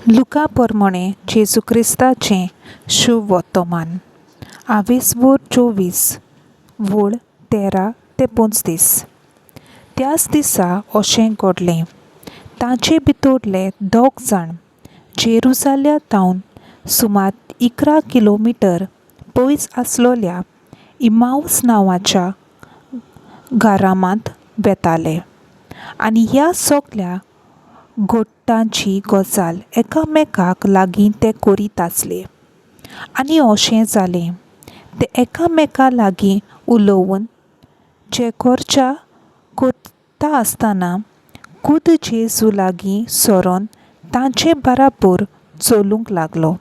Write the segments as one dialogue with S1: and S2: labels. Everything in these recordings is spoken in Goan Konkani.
S1: लुका पोरमोणें जेजू क्रिस्ताचें शुभ वोतोमान आवेसवोर 24 वोळ 13 ते 35. त्याच दिसा अशें घडलें, तांचे भितरले दोग जाण जेरुजाल्या तावन सुमार 11 किलोमिटर पयस आसलोल्या इमावस नांवाच्या गारामांत वेताले आनी ह्या सगल्या घोट्टांची गजाल एकामेकाक लागीं ते करीत आसले. आनी अशें जालें, ते एकामेका लागीं उलोवन जे करच्या करता आसतना खुद जेजू लागीं सरोन तांचे बराबर चलूंक लागलो.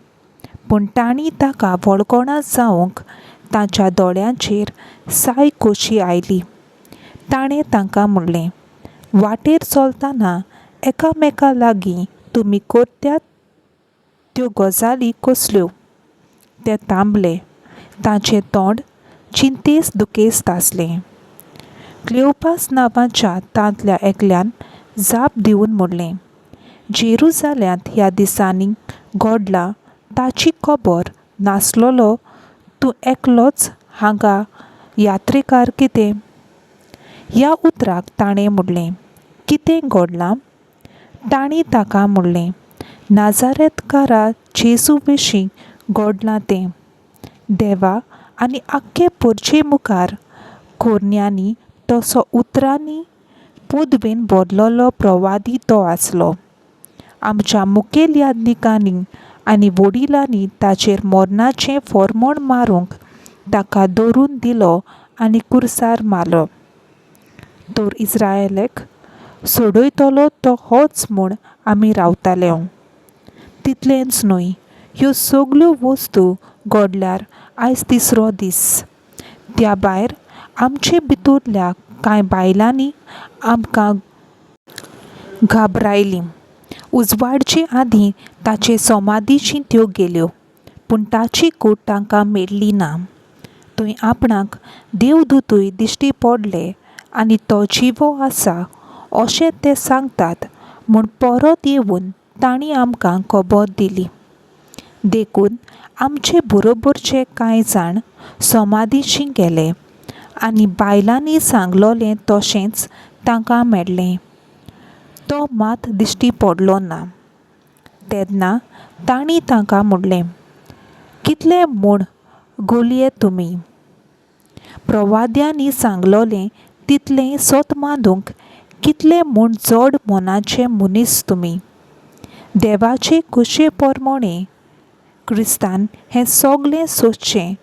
S1: पूण तांणी ताका वळखना जावंक ताच्या दोळ्यांचेर साय कशी आयली. ताणें तांकां म्हणलें, वाटेर चलतना एकामेका लागीं तुमी करतात त्यो गजाली कसल्यो? ते थांबले. ताचें तोंड चिंतेस दुखेस्त आसलें. क्लियोपास नांवाच्या तांतल्या एकल्यान जाप दिवन म्हणलें, जेरुजाल्यांत ह्या दिसांनी घडलां ताची खबर नासलेलो तूं एकलोच हांगा यात्रेकार कितें? ह्या उतराक ताणें म्हणलें, कितें घडलां? तांणी ताका म्हणलें, नाजारेतकारा जेजू विशीं घडलां तें. देवा आनी आख्खे पोरचे मुखार कोरन्यांनी तसो उतरांनी पदवेन बदलोलो प्रवादी तो आसलो. आमच्या मुखेल याज्ञिकांनी आनी वडिलांनी ताचेर मरणाचें फॉर्मोण मारूंक ताका धरून दिलो आनी कुर्सार मारलो. तर इस्रायलाक सोडयतलो तो होच म्हूण आमी रावताले. तितलेंच न्हय, ह्यो सगल्यो वस्तू घडल्यार आयज तिसरो दीस. त्या भायर आमचे भितरल्या कांय बायलांनी आमकां घाबरायलीं. उजवाडचे आदीं ताचे समाधीची त्यो गेल्यो, पूण ताची कूड तांकां मेळ्ळी ना. थंय आपणाक देवदूतूय दिश्टी पडले आनी तो जिवो आसा अशें ते सांगतात म्हूण परत येवन तांणी आमकां खबर दिली. देखून आमचे बरोबरचे कांय जाण समाधीशी गेले आनी बायलांनी सांगलोलें तशेंच तांकां मेळ्ळें. तो मात दिश्टी पडलो ना. तेन्ना तांणी तांकां म्हणलें, कितले म्हूण गोलये तुमी? प्रवाद्यांनी सांगलोलें तितलें सत मानूंक कितले म्हूण जड मनाचे मनीस तुमी? देवाचे कुशे पोरमोणें क्रिस्तान हें सगलें सोदचें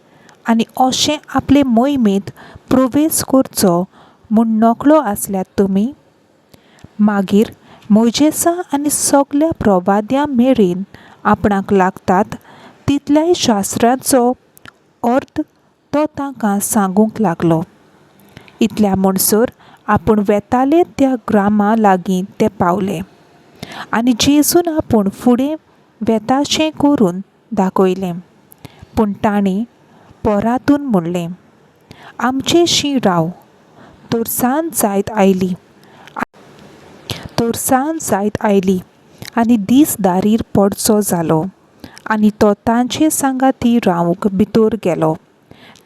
S1: आनी अशें आपले मोहिमेंत प्रवेश करचो म्हूण नकळो आसल्यात तुमी? मागीर मोयजेसा आनी सगल्या प्रवाद्यां मेरेन आपणाक लागतात तितल्याय शास्त्राचो अर्थ तो तांकां सांगूंक लागलो. इतल्या म्हणसर आपूण वेताले त्या ग्रामा लागीं ते पावले आनी जेजून आपूण फुडें वेताशें करून दाखयलें. पूण तांणी परातून म्हणलें, आमचेशी राव, तर सांज जायत आयली. तर सांज जायत आयली आनी दीस दारीर पडचो जालो आनी तो तांचे सांगाती रावंक भितर गेलो.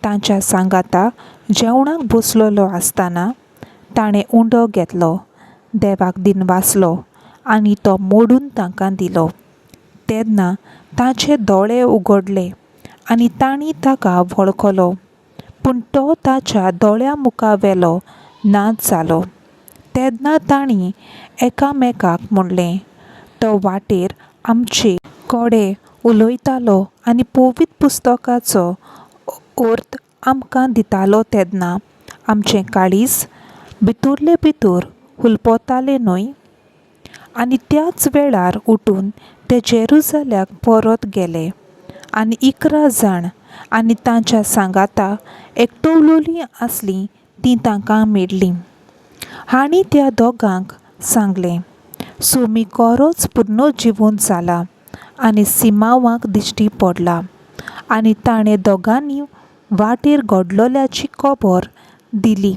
S1: तांच्या सांगाता जेवणाक बसलेलो आसतना ताणें उंडो घेतलो, देवाक दिनवासलो आनी तो मोडून तांकां दिलो. तेन्ना ताचे दोळे उगडले आनी तांणी ताका वळखलो, पूण तो ताच्या दोळ्यां मुखा वेलो नाच जालो. तेन्ना तांणी एकामेकाक म्हणलें, तो वाटेर आमचे कडे उलयतालो आनी पवित्र पुस्तकाचो अर्थ आमकां दितालो तेन्ना आमचें काळीज भितरले भितर हुलपतालें न्हय? आनी त्याच वेळार उठून ते जेरुजाल्याक परत गेले आनी 11 जाण आनी तांच्या सांगाता एकटवलोलीं आसलीं तीं तांकां मेळ्ळीं. हांणी त्या दोगांक सांगलें, सोमी कोरोच पुर्नजिवन जाला आनी सिमांवाक दिश्टी पडला. आनी ताणें दोगांनी वाटेर घडलोल्याची खबर दिली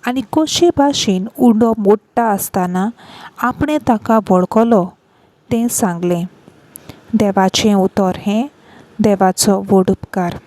S1: आनी कशे भाशेन उंडो मोडटा आसतना आपणें ताका वळखलो तें सांगलें. देवाचें उतर हें देवाचो व्हड उपकार.